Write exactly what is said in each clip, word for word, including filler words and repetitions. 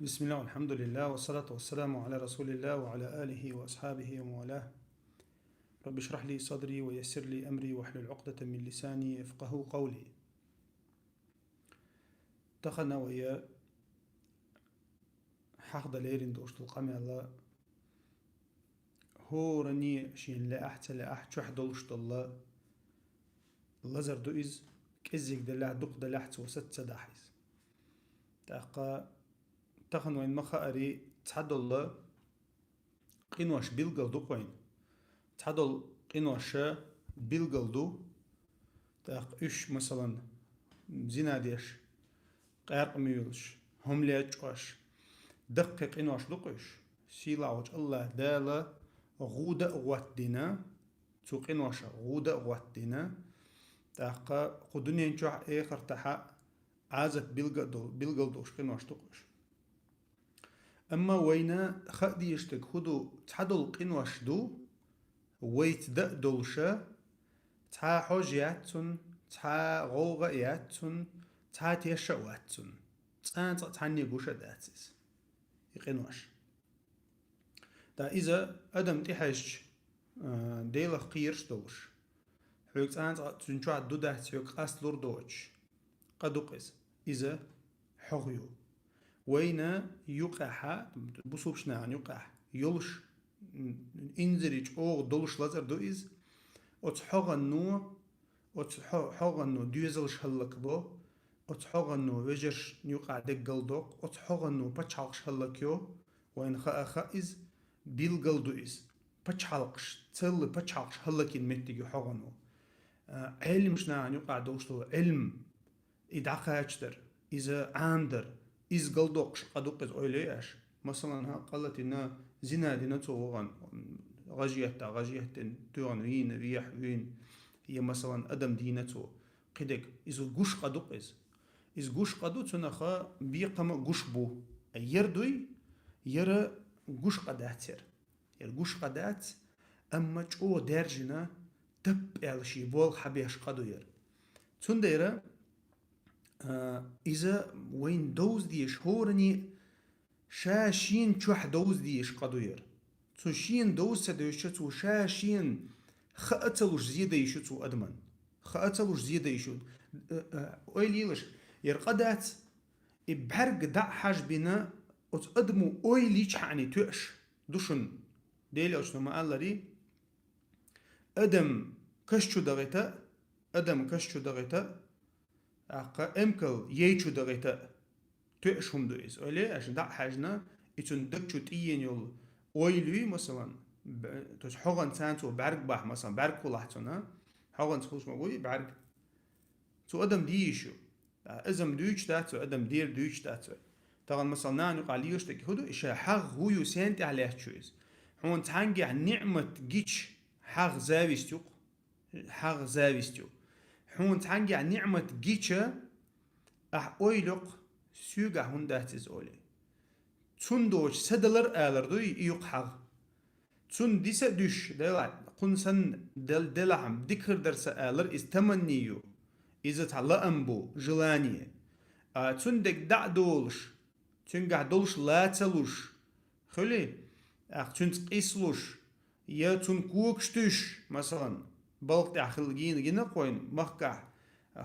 بسم الله والحمد لله والصلاة والسلام على رسول الله وعلى آله وأصحابه ومن والاه. رب اشرح لي صدري ويسر لي أمري واحلل عقدة من لساني يفقهوا قولي. Тахана вай хьахда лерин доштул къамела хӀорани шин ле ахь, ца ле ахь, чухь долуш долла лазар ду иза, кӀеззиг делахь, дукха делахь, цо саца дахь иза. ТӀаккха тахан вайн ма хаари, цхьадолла къинош билгал ду вайн. Цхьадолу къиноша билгал ду. ТӀаккха уьш, масалан, зина деш, къаьркъа муьйлуш, хӀума лечкъош, даккхий къинош ду уьш. Сийлахьчу Аллах Дала гӀуда а гӀоттдина, цу къиноша гӀуда а гӀоттдина, тӀаккха кху дуьнен чохь а, эхартахь а Ӏазап билга а дол-, билгал долуш къинош ду уьш. Амма вайна хаа дезаш дерг хӀун ду, цхьадолу къинош ду, вайца дан а долуша, цхьа хьожа яц цунна, цхьа гӀовгӀа а яц цунна, цхьа теш а вац цунна. Цкъа а цкъа цхьанне гуш а дац иза, и къинош. Ткъа иза адам тӀехьаьжча, а, Делах кхераш долуш, хьоьга цкъа а цкъа цуьнан чохь ду дац, хьоьга къасталур доцуш, къа ду-кх иза. Иза хьогӀ ю. Вайна юкъахь, бусулбачу нахана юкъахь йолуш, м, инзаре чӀогӀа долуш лазар ду иза. Оцу хьогӀанно, оцу хьо-, хьогӀанно доьзалш хӀаллакбо, оцу хьогӀанно вежаршна юкъахь деггал доккху, оцу хьогӀанно пачхьалкхаш хӀаллакйо, вайна хаа а хаьа иза, билгал ду иза. Пачхьалкхаш, целла пачхьалкхаш хӀаллакйина меттиг ю хьогӀано. А, Ӏелимаш нахана юкъахь долуш долу Ӏилм, и дӀакхачадар, иза Ӏамадар, иза галдоккхуш къа ду-кх иза, ойла йой аша. Масалан, хьан къа латийна, зина дина цо вахана, гӀажиятта, гӀажиятдина, тоьхна вийна, вехь вуьйна, я, масалан, адам дийна цо, кхидерг, иза гуш къа ду-кх иза. Иза гуш къа ду, цунаха бекхам а гуш бу. Яра дуй, яра гуш къа дац яра. Яра гуш къа дац, амма чӀогӀа даьржина, тапп аьлла шен болх хьабеш къа ду яра. Цундела, а, иза вайна довза дезаш хӀоране ша шена чохь довза дезаш къа ду яра. Цу шена довза ца девзача, цо ша шена хаа ца луш зе дан йиш ю цу адаман. Хаа ца луш зе дан йиш ю. Э, э, ойла йилаш, яра къа дац, и бӀаьрг дӀа а хьажбина, оцу адамо ойла йичхьана тоьаш ду шуна. Делан Элчано ма-аллара: адам каш чу дагӀита а, адам каш чу дагӀита а, тӀаккха эмкал ей чу дагӀита а тоьаш хӀума ду иза. Ойла йой аша, дӀа а хьаьжна, и цуьнан даг чу тӀеена йолу ойла юй, масалан, б-, то есть хьогӀан царна цо бӀаьрг бахь, масалан, бӀаьрг хуьлахь цунна, хьогӀанца хуьлуш ма буй бӀаьрг. Цу адам дийш ю. Ткъа иза-м дуьйцуш дац вай, адам дера дуьйцуш дац вай. Тахана, масала, нана юкъахь лелаш дерг хӀун ду? И ша хьагӀ хӀун ю, сен тӀехь лаьтташ ю иза? Хьуна цхьаьнгахь ниӀмат гича, хьагӀ зависть ю-кх. ХьагӀ зависть ю. Хьуна цхьаьнгахь ниӀмат гича, ахь ойла йо-кх, соьгахь хӀунда дац иза олий. Цунна доцуш са далар алар дуй и юкъа хьагӀ. Цунна диса а дуьсуш, делахь, кхунна санна дел-, делахь-м дика хир дара сан алар, иза таманни ю. Иза цхьа лаам бу, желание. А цуьнан дерг дӀа а долуш, цуьнгахь долуш ла ца луш, хуьлий, тӀаккха цуьнца къийсалуш, я цунна когаш туьйсуш, масалан, балха тӀехь хилла гина, гина-кх вайна махкахь,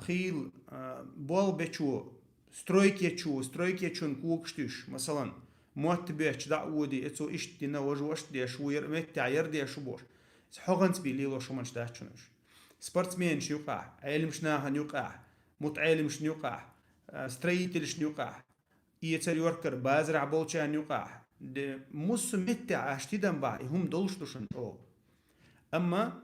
хийла, а, болх бечо, стройкечо, стройкечун когаш туьйсуш, масалан, мотт бечча дӀа а води, и цо иштта дина, важа ваша деш ву, яра меттехь яра деш ву бохуш. Иза хьогӀанца бен лелош хӀуманаш дац шуна уьш. Спортсменаш юкъахь, Ӏелимаш нахана юкъахь, мутаӀелимашна юкъахь, а, строителашна юкъахь, эцар йоркар базарахь болчарна юкъахь, де, муссу меттехь аша тидам бахь, и хӀума долуш ду шуна чӀогӀа. Амма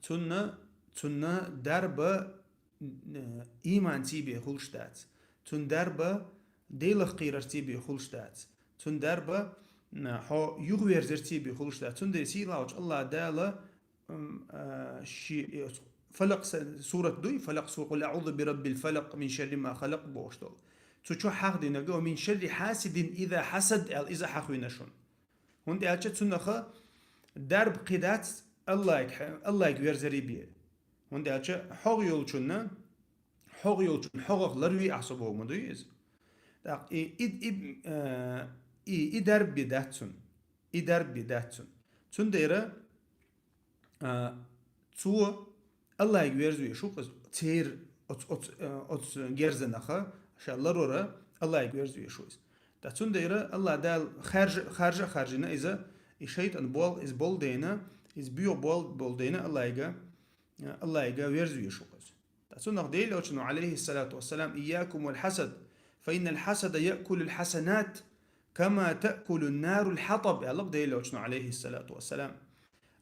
цунна, цунна дарба, э, ийман цийбе хуьлуш дац. Цунна дарба Делах кхерар цийбе хуьлуш дац. Цунна дарба, м, хьо юхаверзар цийбе хуьлуш дац. Цундела сийлахьчу Аллах Дала, м, а, ши-, э, Фалакъ са-, сурат дуй, Фалакъ сура, «Къул аӀузу би раббил фалакъ, мин шарри ма халакъ» бохуш долу. Цу чу хьахдинарг, «Ва мин шарри хьасидин иза хьасад» аьлла, иза хьахвина шуна. ХӀунда аьлча цунах дарба кхин дац Аллайг хье-, Аллайг верзаре бен. ХӀунда аьлча хьогӀ йолчунна, хьогӀ йолчун хьогӀах ларвий ахь со боху ма дуй иза. ТӀаккха и, и, и, э, и, и дарба бе дац цунна. И дарба бе дац цунна. Цундела, а, цо Аллахьига верза везаш ва-кх из, церан оц-, оц-, э, оцу герзанаха ша ларвар Аллахьига верза везаш ва иза. ТӀаккха цундела Аллахь Дала харжа, харжа а харжина иза, и шайтӀан болх иза болу дайна, иза боьха болх болу дайна Аллахьига, э, Аллахьига верза везаш ва-кх иза. ТӀаккха цунах Делан Элчано, Ӏалайхиссалату вассалам: «Ийякум вал хьасад, фа иннал хьасада яъкулул хьасанат, кама таъкулун нарул хьатаб», аьлла-кх Делан Элчано, Ӏалайхиссалату вассалам.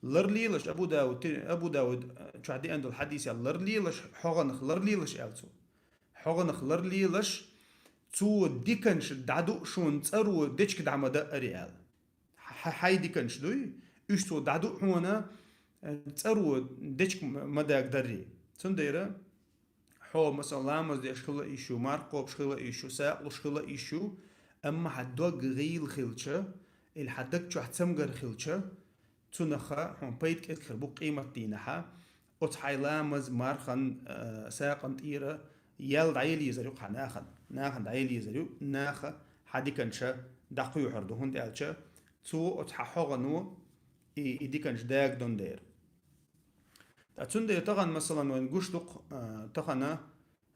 Ларлелаш, Абу Дауд, Абу Дауд, э, чохь деана долу хьадис аьлла, ларлелаш, хьогӀанах ларлелаш аьлла цо. ХьогӀанах ларлелаш, цо диканаш дӀаду шуна цӀаро дечиг дӀа ма даари аьлла. Хьа-, хьайн диканаш дуй, уьш цо дӀаду хьуна, э, цӀаро дечиг ма дагадарий. Цундела хьо, масала, ламаз деш хила йиш ю, марха кхобуш хила йиш ю, сакъалуш хила йиш ю, амма хьан дог гӀийла хилча, или хьан даг чохь цамгар хилча, цунах хьуна пайда кӀезиг хир бу-кх къематдийнахьа, оцу хьайн ламаз, мархан, э, сакъан тӀера ял дӀаяла езар ю-кх хьан нахана. Нахана дӀаяла езар ю, наха хьан диканаш дӀакхоьхьур ду, хӀунда аьлча цо оцу хьан хьогӀано и, и диканаш дагадон дера. Ткъа цундела тахана, масалан, вайна гуш ду-кх, а, тахана,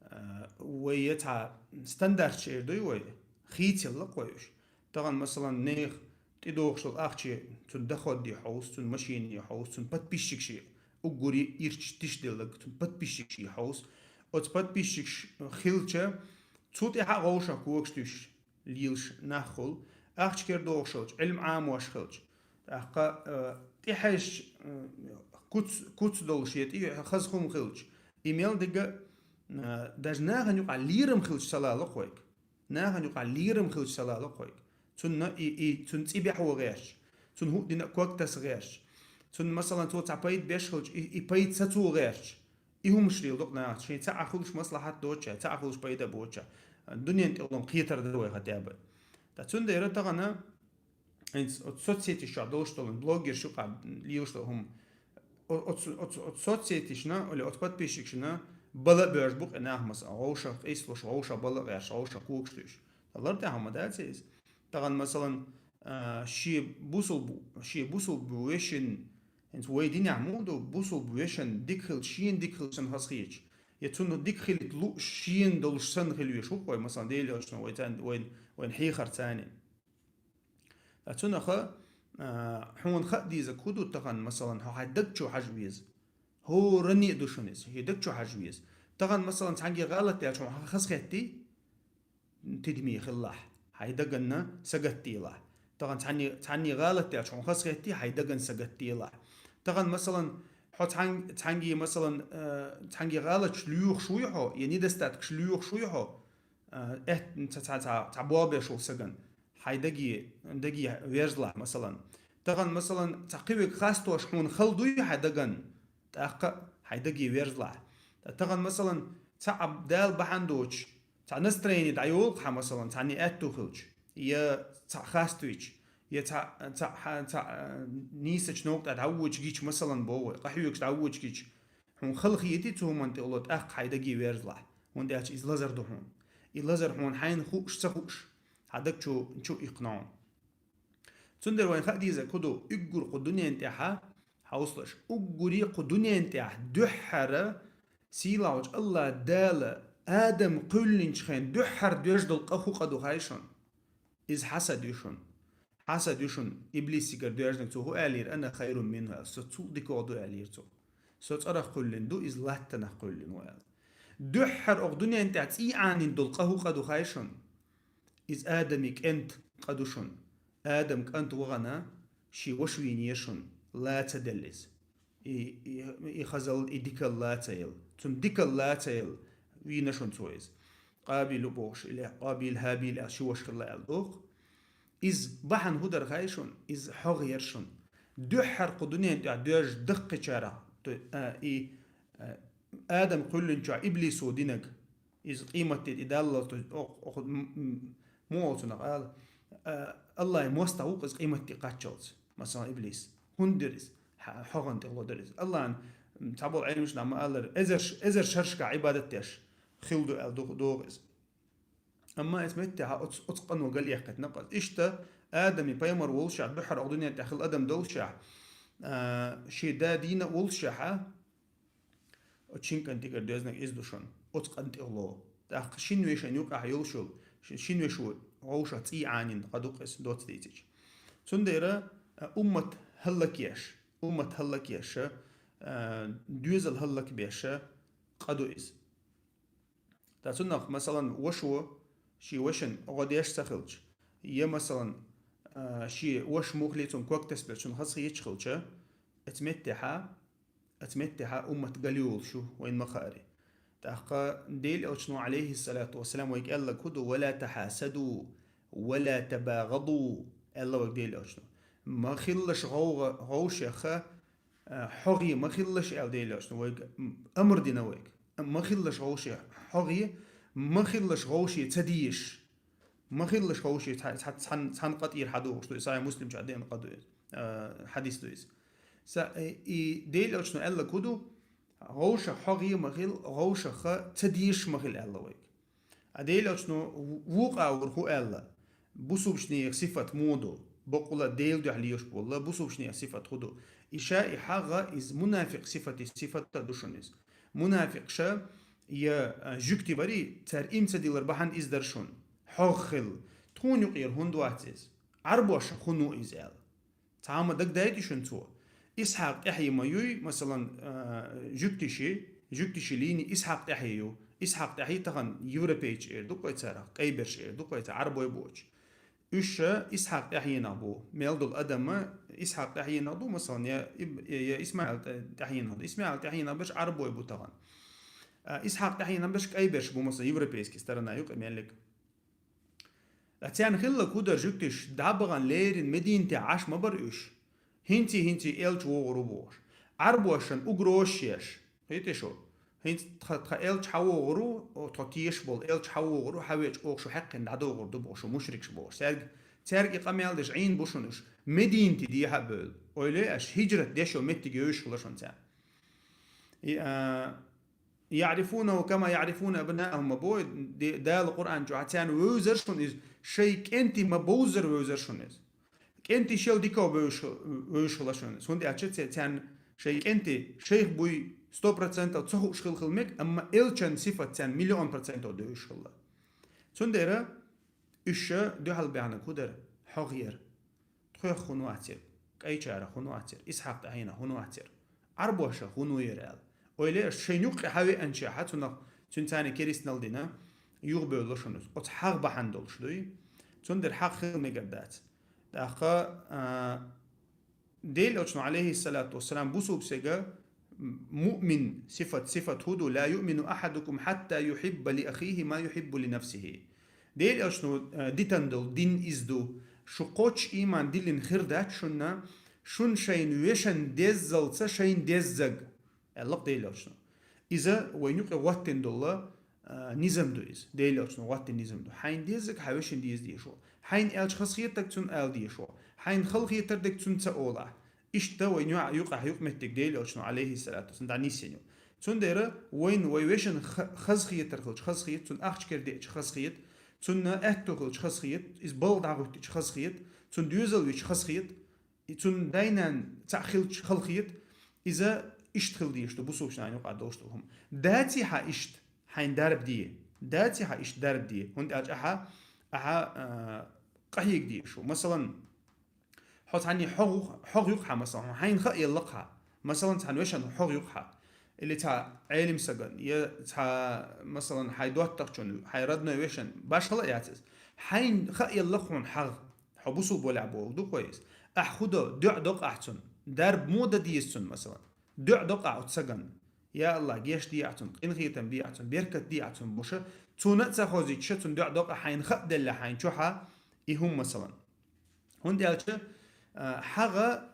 а, вай я цхьа стандарташ эр дуй вай, хийцаелла-кх вай уьш. Тахана, масалан, нехан тӀедогӀуш долу ахча, цуьнан доходе хьовса, цуьнан машине хьовса, цуьнан подписчикаш, уггаре ирча тиша делларг, цуьнан подписчикаш хьовса. Оцу подписчикаш хилча, цу тӀехь а вовшах когаш туьйсуш лелаш нах хуьлу, ахча кара догӀуш хилча, Ӏилма Ӏамош хилча. ТӀаккха, э, тӀехьаьжча, э, куц, куц долуш я тӀе хаза хӀума хилча, и мел дерг а, э, даже нахана юкъахь лерам хилча ца лало-кх вайга. Нахана юкъахь лерам хилча ца лало-кх вайга. Цунна и, и, цунна цӀе бехьо гӀерташ, цунна хӀуъа дина а ког таса гӀерташ, цунна, масалан, цо цхьа пайда беш хилча, и, и пайда сацо гӀерташ. И хӀумаш леладо-кх наха, шайн цхьаъ хуьлуш маслахьат доцуш, цхьаъ хуьлуш пайда боцуш. Дуьненан тӀехула кхетар дара вай хӀетта а бен. Ткъа цундела тахана хӀинца оцу соцсеташ чохь долуш долу блогерш юкъахь лелаш долу хӀума. О-, оцу, оцу, оцу соцсеташна, или оцу подписчикашна бала а боьжна бу-кх и нах, масалан, вовшах къийсалуш, вовшах бала а гӀерташ, вовшах когаш туьйсуш. Ткъа лар тӀехь хӀума дац иза. Тахана, масалан, а, шен бусулба, шен бусулба вешин, хӀинца вай динехь муха ду, бусулба вешан дика хилча, шена дика хилча санна хазахеташ, я цунна дика хилийта лууш шена долуш санна хила везаш ву-кх вай, масалан, Делан Элчано вай царна, вайн, вайн хьехар царна. Ткъа цунах, а, хьуна хаа дезарг хӀун ду тахана, масалан, хьо хьайн даг чу хьажа веза. ХӀоранна а ду шуна иза, хьайн даг чу хьажа веза. Тахана, масалан, цхьаьнгге гӀалат даьлча хьуна хазахеттий? Тидаме хилалахь, хьайн дагана сагатделахь. Тахана цхьанне, цхьанне гӀалат даьлча хьуна хазахеттий, хьайн дагана сагатделахь. Тахана, масалан, хьо цхьан-, цхьаьнгге, масалан, э, цхьаьнгге гӀалаташ лоьхуш вуй хьо, я недостаткаш лоьхуш вуй хьо, э, эт-, ца-, ца-, ца-, цхьа болх беш волу сагана, хьайн даге, даге верзалахь, масалан. Тахана, масалан, цхьа кхин верг хастош хьуна хала дуй хьайн дагана, тӀаккха а хьайн даге верзалахь. Ткъа тахана, масалан, цхьаъ Дала бахьана доцуш, цхьа настроение дӀайолу-кх хьан, масалан, цхьанне аьтту хилча, я цхьаъ хаставича, я цхьаъ, цхьаъ, цхьаъ, а, нийсачу новкъа тӀе дӀаводаш гича, масалан, боху вай, къахьоьгуш дӀаводаш гича, хьуна хала хетий цу хӀуманна тӀехула, тӀаккха хьайн даге верзалахь, хӀунда аьлча иза лазар ду хьуна. И лазар хьуна хьайна хууш а, ца хууш, хьан даг чу, чу иккхина хьуна. Цундела вайна хаа дезарг хӀун ду, уггар кху дуьнен тӀехьа, хьовсалаш, уггаре кху дуьнен тӀехь дуьххьара сийлахьчу Аллах Дала Адам кхоьллинчу хенахь дуьххьара доьжна долу къа хӀун къа ду хаий шуна? Иза хьасад ю шуна. Хьасад ю шуна, иблисигара доьжнарг. Цо хӀун аьллера? «Ана хайрун минху», аьлла, со цул дикагӀа ду аьллера цо. Со цӀарах кхоьллина ду, иза латтанах кхоьллина ву аьлла. Дуьххьара окху дуьнен тӀехь цӀий Ӏанийна долу къа хӀун къа ду хаий шуна? Иза Адаман кӀентан къа ду шуна. Адаман кӀант вахана, шен ваша вийнера шуна, ла ца делла иза. И, и, и хазалла, и дикалла ла ца елла. Цунна дикалла ла ца елла, вийна шуна цо иза. Къабил ю бохуш, или Къабил, ХӀабил аьлла, ши ваша хилла аьлла доху. Иза бахьана хӀун дара хаий шуна? Иза хьогӀ яра шуна. Дуьххьара кху дуьнен тӀехь доьжна даккхийчарах, то, а, и, а, Адам кхоьллинчохь иблисо динарг, иза къематде тӀе даллалц, то есть, ох-, ох-, м-, м-, муха олу цунах ала, а, Аллахьан мостагӀа ву-кх иза къематде кхаччалц, масалан, иблис. ХӀунда дира иза? Хьа-, хьогӀан тӀехула дира иза. Аллахьан, м, цхьаболу Ӏеламнаха ма-аллара, эзар ш-, эзар шерашкахь Ӏибадат деш хилла ду аьлла ду-, догӀу иза. Амма эцу меттехьа оцу, оцу къано гал эккхийтина къа. Иштта Адами пайхамар волушехь, дуьххьара оха дуьнен тӀехь хилла адам долушехь, а, шен да дийна а волушехьа, оцу шин кӀантигара доьзнаг иза ду шуна, оцу къан тӀехула. ТӀаккха шин вешан юкъахь йолуш йолу, ши-, шин вешо вовшах цӀий Ӏанийна къа ду-кх иза, доцца дийцича. Цундела, а, уммат хӀаллакъеш, уммат хӀаллакъеш, а, доьзал хӀаллакбеш къа ду иза. Ткъа цунах, масалан, вашо шен вашана гӀо деш ца хилча, я, масалан, а, шен ваша муххале цунна ког тасабелча, цунна хазахеташ хилча, эцу меттехьа, эцу меттехьа уммат галйолуш ю, вайна ма-хаъара. ТӀаккха Делан Элчано, Ӏалайхиссалату вассалам, вайга аьлларг хӀун ду: «Ва ла тахьасаду, ва ла табагӀаду», аьлла вайга Делан Элчано. Ма хилалаш гӀовгӀа-, гӀовшех, а, хьогӀе ма хилалаш аьлла Делан Элчано вайга, м, амр дина вайга. Ма хилалаш гӀовше хьогӀе, ма хилалаш гӀовше ца дезаш. Ма хилалаш гӀовше цхьа-, цхьа-, цхьан-, цхьана къа тӀера хьадогӀуш ду иза, Сахьихь Муслим чохь деана къа ду иза, а, хьадис ду иза. Са-, и, и Делан Элчано аьлларг хӀун ду: «ГӀовшах хьогӀе ма хила, гӀовшах ца дезаш ма хила», аьлла вайга. А Делан Элчано ву-, вукху агӀор хӀун аьлла? Бусалбачу нехан сифат муха ду? Бакъволуш Делан дуьхьа лелаш болу бусалбачу нехан сифат хӀун ду? И ша и хьагӀ, иза мунафикъ сифати сифат а ду шуна иза. Мунафикъаша я, а, жуьгти варий, цара иман ца диллар бахьана иза дара шуна. ХьогӀ хила. Тхуна юкъера хӀунда вац иза? Ӏарбоша хӀун ву иза аьлла. Цхьа а ма дагадайтий шуна цо? Исхьакъ тӀаьхье ма юй, масалан, а, жуьгтиши, жуьгтиши лийни Исхьакъ тӀаьхье ю. Исхьакъ тӀаьхье тахана европейцаш эр ду-кх вай царах, къайберш эр ду-кх вай царах, Ӏарбой боцуш. Уьш Исхьакъ тӀаьхьенах бу. Мел долу адам Исхьакъ тӀаьхьенах ду, масалан, я Иб-, я, я ИсмаӀил тӀа-, тӀаьхьенах ду. ИсмаӀил тӀаьхьенах берш Ӏарбой бу тахана. А, Исхьакъ тӀаьхьенах берш къайберш бу, масалан, европейский сторона ю-кх меллиг. Ткъа царна хилларг хӀун дара, жуьгтиш, дӀа бахана леррина Мединате Ӏаш ма бара уьш. ХӀинций-хӀинций элча вогӀур ву бохуш. Ӏарбошна угрозаш еш. Хетий шу? ХӀинца тхан, тхан элча хьан вогӀур ву, о, тхо тешаш болу элча хьан вогӀур ву, хьан веча оха шу хьаькхина дӀадогӀур ду бохуш, мушрикаш бохуш. Цаьрга, цаьрга и къамел деш Ӏийна бу шуна уьш. Мединате дехьа а бевлла. Ойла еш, хӀижрат деш йолу меттиг йовзуш хилла шуна царна. И, а, «يعرفونه كما يعرفون أبناءهم» ма бой, Де-, Дала Къуръан чохь царна вевзара шуна иза, шайн кӀентий ма бовззара вевзара шуна иза. КӀентий шел дика вевзаш, вевзаш хилла шуна иза. ХӀунда аьлча ци-, царна шайн кӀентий шайх буй сто процентов ца хууш хила хила мега, амма элчан сифат царна миллион процентов девзаш хилла. Цундела уьш дуьхьал баьхнарг хӀун дара? ХьогӀ яра. Тхох хӀун вацара, кӀайчарах хӀун вацара, Исхьакъ тӀаьхьенах хӀун вацара, Ӏарбошах хӀун ву яра аьлла. Ойла еш, шайн юккъе хьан веанчехьа цунах, цуьнан царна керстанал дина, юхабевлла шуна иза. Оцу хьагӀ бахьана долуш дуй? Цундела хьагӀ хила мегар дац. ТӀаккха, а, Делан Элчано, Ӏалайхиссалату вассалам, бусалба стеган муъмин сифат, сифат хӀун ду: «لا يؤمن أحدكم حتى يحب لأخيه ما يحب لنفسه». Делан Элчано, э, дитина долу дин иза ду: шу кхоччуш ийман диллина хир дац шуна, шуна шайна вешан деззалца шайна деззаг, аьлла-кх Делан Элчано. Иза вайн юкъе гӀоттина долу, э, низам ду иза. Делан Элчано гӀоттина низам ду. Хьайна деззаг хьан вешан деза дезаш ву. Хьайна аьлча хазахетарг цунна ала дезаш ву. Хьайна халахетар дерг цунна ца олахь. Иштта вайн юкъахь юкъаметтиг Делан Элчано, Ӏалайхиссалату вассалам, дӀанисйина ю. Цундела вайна вай вешан ха-, хазахетар хилча хазахета, цунна ахча кара деача хазахета, цунна аьтто хилча хазахета, иза балха дӀахӀуьттича хазахета, цунна доьзал вича хазахета, и цунна дай-нана цхьаъ хилча халахета, иза иштта хила дезаш ду, бусалба нахана юкъахь долуш долу хӀума. Даций хьан иштта, хьайна дарба де. Даций хьан иштта, дарба де. ХӀунда аьлча ахьа, ахьа, а, къахьега дезаш ву. Масалан, хьо цхьанний хьогӀ, хьогӀ ю-кх хьан, масалан, хьайна хаа елла-кх хьан. Масалан, цхьана вешан хьогӀ ю-кх хьан. Или цхьа Ӏелим стаган, я цхьа, масалан, хьайн доттагӀчун, хьайн родной вешан, башхала а яц иза. Хьайна хаа елла-кх хьуна хьагӀ, хьо бусалба валахь бохург ду-кх вай иза. Ахь хӀун до, доӀа до-кх ахь цунна. Дарба муха дан деза цунна, масалан? ДоӀа до-кх ахь оцу стагана. Я АллахӀ, гечдехьа цунна, къинхетам бехьа цунна, беркат дехьа цунна бохуш, цунна а ца хозуьйтуш, цунна доӀа до-кх ахь, хьайна хаа делла хьайна чохь и хӀума, масалан. ХӀунда аьлча, а, хьагӀ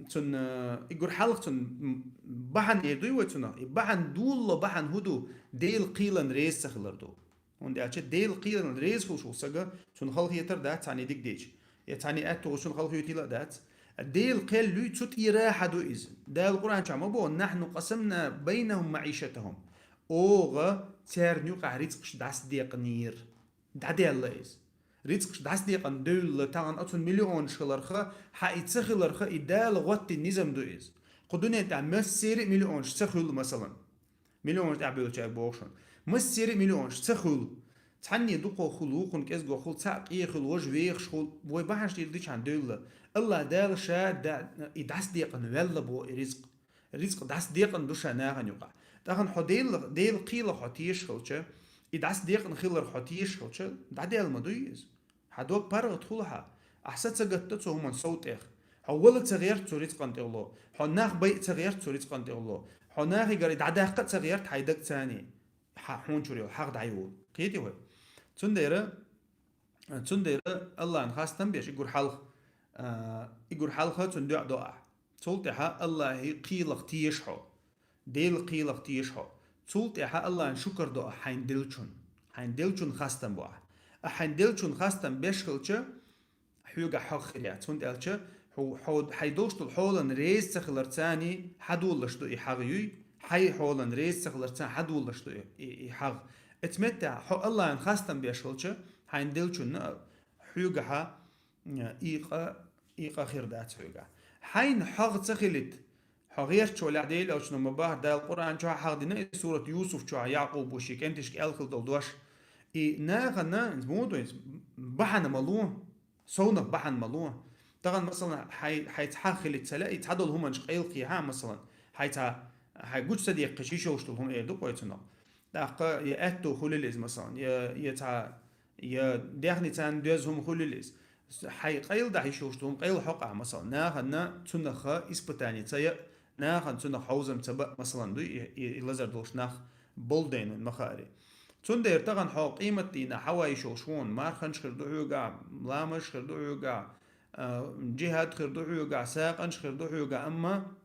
цунна, и гур хьалха цунна, м, бахьана эр дуй вай цунах? И бахьана, долалуш бахьана хӀун ду? Делан кхелана реза ца хилар ду. ХӀунда аьлча Делан кхелана реза хуьлуш волу стаг, цунна халахетар дац цхьанний дика дича. Я цхьанний аьтто хуьлуш цунна халахетийла а дац. Делан кхел юй, цу тӀера хьан ду иза. Дала Къуръан чохь ма боху: «نحن قسمنا بينهم معيشتهم». Оха царна юкъахь рицкъаш дӀасадекънера. дӀадаьлла иза. Рицкъаш дӀасадекъана девлла, тахан оцун миллионаш хиларха, хьа и ца хиларха, и Дала гӀоттина низам ду иза. Кху дуьнен тӀа массерий а миллионаш ца хуьлу, масалан. Миллионаш тӀехь бевллачаьрга боху шуна. Массерий а миллионаш ца хуьлу. Цхьанне дукхох хуьлу, вукхунна кӀезгох хуьлу, цхьаъ къе хуьлу, важа вехаш хуьлу, вай бахьанаш дийр дичхьана девлла. АллахӀ Дала ша да, и дӀасадекъана ваьлла боху и рицкъ. Рицкъ дӀасадекъана ду ша нахана юкъахь. Тахан хьо Дела, Дела кхелах хьо тешаш хилча, и дӀасадекъана хилар хьо тешаш хилча, дӀадаьлла ма дуй иза. Хьан дог паргӀат хуьлу хьан. Ахьа са ца гатта цу хӀуман сов тӀех. Хьо вала ца гӀерта цу рицкъан тӀехула. Хьо нах байа ца гӀерта цу рицкъан тӀехула. Хьо нахигара дӀадаккха а ца гӀерта хьайн даг царний. Хьа хьуна чуьра йолу хьагӀ дӀайолу. Кхетий вай? Цундела, цундела АллахӀан хастам беш, и гур хьалха, а, и гур хьалха цунна дуӀа до ахь. Цул тӀаьхьа АллахӀан кхелах теша хьо. Делан кхелах теша хьо. Цул тӀаьхьа АллахӀан шукар до ахь хьайна деллачун. Хьайна деллачун хастам бо ахь. Ахь хьайна деллачун хастам беш хилча, хьоьгахь хьагӀ хир яц. ХӀунда аьлча хьо, хьо, хьайн долуш долу хьолан реза ца хилар царний хьадолалаш ду и хьагӀ юй, хьайн хьолан реза ца хилар царний хьадолалаш ду и, и, и хьагӀ. Эцу меттехь хьо АллахӀан хастам беш хилча, хьайна деллачунна хьоьгахьа, э, икъа, икъа хир дац хьоьгахь. Хьайна хьагӀ ца хилийта, хьо гӀертачу хьолехь Делан Элчано ма бахара, Дала Къуръан чохь хьагӀ дина и сурат Юсуф чохь Якъубо шен кӀенташка аьлла хилла долу дош. И нахана, муха ду иза, бахьана ма ло, совнах бахьана ма ло. Тахана, масалан, хьай, хьайца хьагӀ хилийта ца лаьа, и цхьадолу хӀуманаш къайлакхехьа, масалан, хьайца, хьайн гучу ца деккхича йиш йолуш долу хӀума эр ду-кх вай цунах. ТӀаккха я аьтту хуьлийла иза, масалан, я, я цхьа, я даьхни царна доьзна хӀума хуьлийла иза. Хьайн къайладахь йиш йолуш долу хӀума къайла хьокъахь, масалан, нахана цунах испытание ца яа, нахана цунах хьовзам ца баа, масалан, ду и, и, и лазар долуш нах болу дайна вайн ма хаари. Цундела тахана хьо къематдийнахь хьан вай йиш йолуш ву хьуна, марханаш хир ду хьоьгахь, ламазаш хир ду хьоьгахь, а, джихад хир ду хьоьгахь, сагӀанаш хир ду хьоьгахь, амма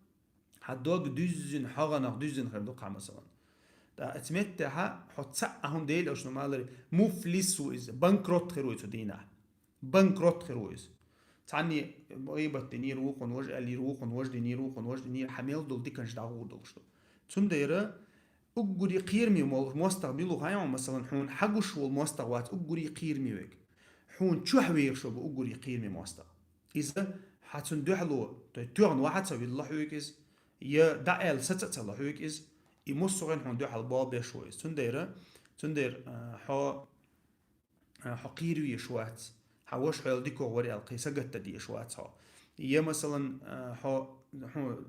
хьан дог дуьззина, хьагӀанах дуьззина хир ду-кх хьан, масалан. ТӀаккха эцу меттехьа хьо цхьаъ а хӀума Делан Элчано ма аллара, муфлис ву иза, банкрот хир ву иза цу дийнахь. Банкрот хир ву иза. Цхьанне гӀийбат динера вукхунна, важа аьллера вукхунна, важа динера вукхунна, важа динера, хьан мел долу диканаш дӀагӀур долуш ду. Цундела уггаре кхераме мо-, мостагӀ мила ву хаьий хьуна, масалан, хьуна хьагуш волу мостагӀ вац уггаре кхераме верг. Хьуна чохь вехаш верг ву уггаре кхераме мостагӀ. Иза хьан цунна дуьхьало, то есть тоьхна вахьа а ца вилла хьоьга иза, я дӀа аьлла саца а ца ло хьоьга иза, и массо а хьуна дуьхьал болх беш ву иза. Цундела, цундела, а, хьо, а, хьо кхера везаш вац, хьан ваша хьоьлла дика вара аьлла кхин сагатта дезаш вац хьо. Я, масалан, а, хьо, хьо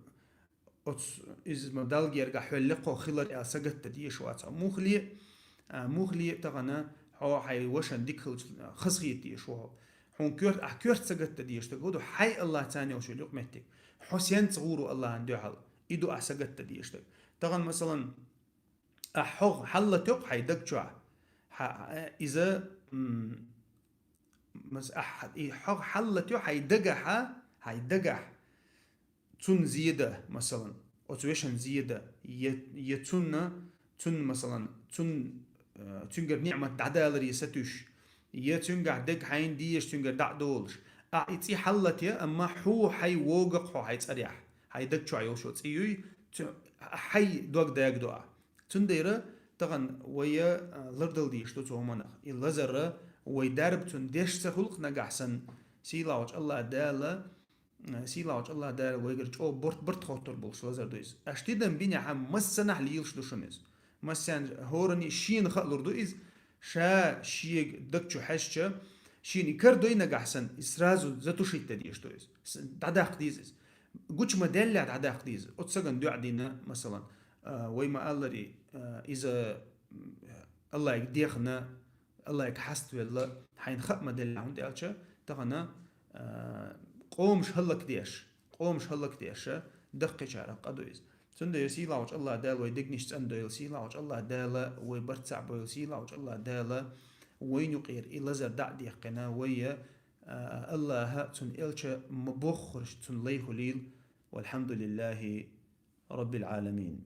оцу иза ма Далла гергахь хьоьлла лекхо хилар аьлла сагатта дезаш вац хьо. Муххале а, а, муххале а тахана хьо хьайн вашана дика хилча хазахета дезаш ву хьо. Хьуна коьрта, ахь коьрта сагатта дезаш дерг хӀун ду, хьайн АллахӀ царна йолуш йолу юкъаметтиг. Хьо сенца гӀур ву АллахӀан дуьхьал, и ду ахь сагатта дезаш дерг. Тахана, масалан, ахь хьогӀ хьаллатайо-кх хьайн даг чохь. Хьа, иза, м, мас-, ахь, и хьогӀ хьаллатайо хьайн дагахьа, хьайн дагахь. Цунна зен дан, масалан, оцу вешан зен дан, я, я цунна, цунна, масалан, цунна, э, цуьнгара ниӀмат дӀадаларе сатуьйсуш, я цуьнгахь дерг хьайна дезаш, цуьнгара дӀа а долуш. Ахь и цӀе хьаллатайо, амма хьо хьайн вогу-кх хьо хьайн цӀарехь, хьайн даг чохь йолуш йолу цӀе юй, цу-, хьайн дог дагадо ахь. Цундела тахана вай, а, лардала дезаш ду цу хӀуманах. И лазар вай дарба цунна деш ца хуьлу-кх нагахь санна, сийлахьчу АллахӀ Дала, а, сийлахьчу АллахӀ Дала вайгара чӀогӀа барт-барт хоттур болуш лазар ду иза. Аша тидам бинехь а массанахь лелаш ду шуна иза. Массарна хӀоранна шена хаалур ду иза, ша шега даг чу хьаьжча, шена и карадой нагахь санна, иза сразу затушить дан дезаш ду иза. С-, дӀадаккха деза иза. Гучу ма-даьллехь дӀадаккха деза. Оцу сагана дуьхьа дина, масалан, а, вай ма-аллара, а, иза, м, АллахӀе дехна, АллахӀе хьаставелла, хьайна хаа ма-деллехь, хӀунда аьлча тахана, а, къомаш хӀаллакдеш, къомаш хӀаллакдеш, даккхийчарах къа ду иза. Цундела сийлахьчу АллахӀ Дала вай дегнаш цӀандойла, сийлахьчу АллахӀ Дала вай барт цхьаъ бойла, сийлахьчу АллахӀ Дала вайна юкъера и лазар дӀа а дехкина, вай, а, АллахӀа, цуьнан элча ма-боххурш цуьнан лай хуьлийла. Валхьамдулиллахи Раббил Ӏаламин.